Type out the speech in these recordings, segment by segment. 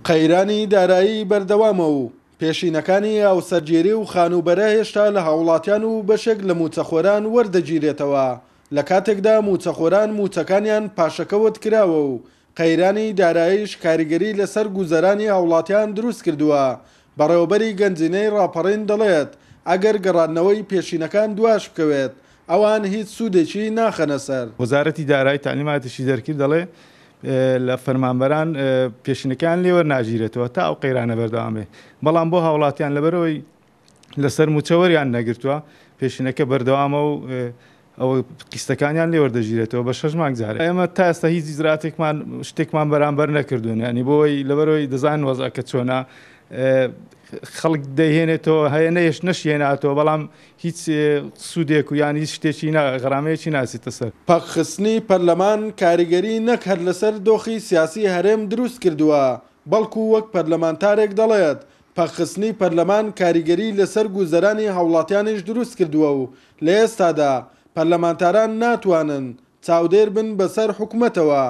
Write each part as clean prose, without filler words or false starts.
قەیرانی دارایی بەردەوامە و پێشینەکانی هاوسەرگیری و خانووبەرە هێشتا لە هاوڵاتیان و بەشێک لە مووچەخۆران وەردەگیرێتەوە، لە کاتێکدا مووچەخۆران مووچەکانیان پاشەکەوت کراوە و قەیرانی داراییش کاریگەری لەسەر گوزەرانی هاوڵاتیان دروستکردووە، بەڕێوەبەری گەنجینەی ڕاپەڕین دەڵێت، ئەگەر گەڕاندنەوەی پێشینەکان دواش بکەوێت، ئەوان هیچ سوودێکی ناخەنە سەر. وەزارەتی دارایی تەعلیماتێکی دەرکرد دەڵێ لە فەرمانبەران پێشینەکەیان لێ وەرناگیرێتەوە تا ئەو قەیرانە بەردەوام بێ، بەڵام بۆ هاوڵاتیان لەبەرئەوەی لەسەر مووچە وەریان نەگرتووە پێشینەکە بەردەوامە و ئەوە قیستەکانیان لێ وەردەگیرێتەوە بە شەش مانگ جارێک. ئێمە تا ئێستا هیچ ئیجراتێکمان شتێکمان بەرامبەر نەکردوون یانی بۆی لەبەرەوەی دەزانن وەزعەکە چۆنە خەڵک دەیهێنێتەوە هەیە نەیش نەشیهێناتەوە بەڵام هیچ سوودێک و یان هیچ شتێکی نا غەرامەیەکی ناچێتە سەر. پەکخستنی پەرلەمان کاریگەری نەک هەر لەسەر دۆخی سیاسی هەرێم دروست کردووە، بەڵکو وەک پەرلەمانتارێک دەڵێت، پەکخستنی پەرلەمان کاریگەری لەسەر گوزەرانی هاوڵاتیانیش دروست کردووە و لە ئێستادا پەرلەمانتاران ناتوانن چاودێر بن بەسەر حکومەتەوە.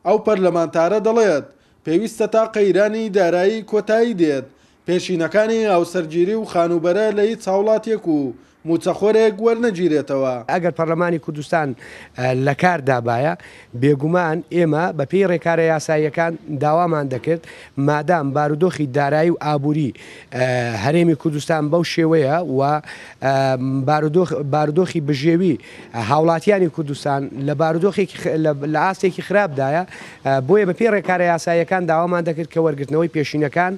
ئەو پەرلەمانتارە دەڵێت، پێویستە تا قەیرانی دارایی کۆتایی دێت، پێشینەکانی هاوسەرگیری و خانووبەرە لە هیچ هاوڵاتیەک و مووچەخۆرێک وەرنەگیرێتەوە. ئەگەر پەرلەمانی کوردستان لە کار دابایە، بێگومان ئێمە بە پێی ڕێکارە یاساییەکان داوامان دەکرد مادام بارودۆخی دارایی و ئابووری هەرێمی کوردستان بەو شێوەیە و بارودۆخی بژێوی هاوڵاتیانی کوردستان لە بارودۆخێکی لە ئاستێکی خراپدایە، بۆیە بە پێی ڕێکارە یاساییەکان داوامان دەکرد کە وەرگرتنەوەی پێشینەکان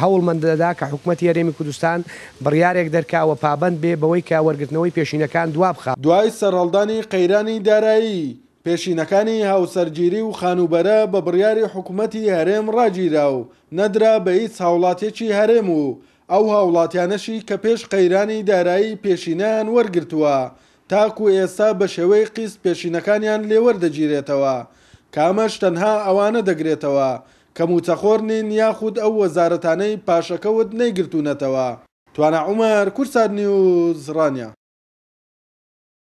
هەوڵمان دەدا کە حکومەتی هەرێمی کوردستان بڕیارێک دەرکا و پابەند بێ بەوەی کە وەرگرتنەوەی پێشینەکان دوابخا. دوای سەرهەڵدانی قەیرانی دارایی، پێشینەکانی هاوسەرگیری و خانووبەرە بە بڕیاری حکومەتی هەرێم ڕاگیرا و نەدرا بە هیچ هاوڵاتیەکی هەرێم و ئەو هاوڵاتیانەشی کە پێش قەیرانی دارایی پێشینەیان وەرگرتووە تاکو ئێستا بە شێوەی قیست پێشینەکانیان لێوەردەگیرێتەوە کە ئەمەش تەنها ئەوانە دەگرێتەوە کە مووچەخۆر نین یاخود ئەو وەزارەتانەی پاشەکەوت نەیگرتوونەتەوە. توانا عومەر، کوردسات نیوز، ڕانیە.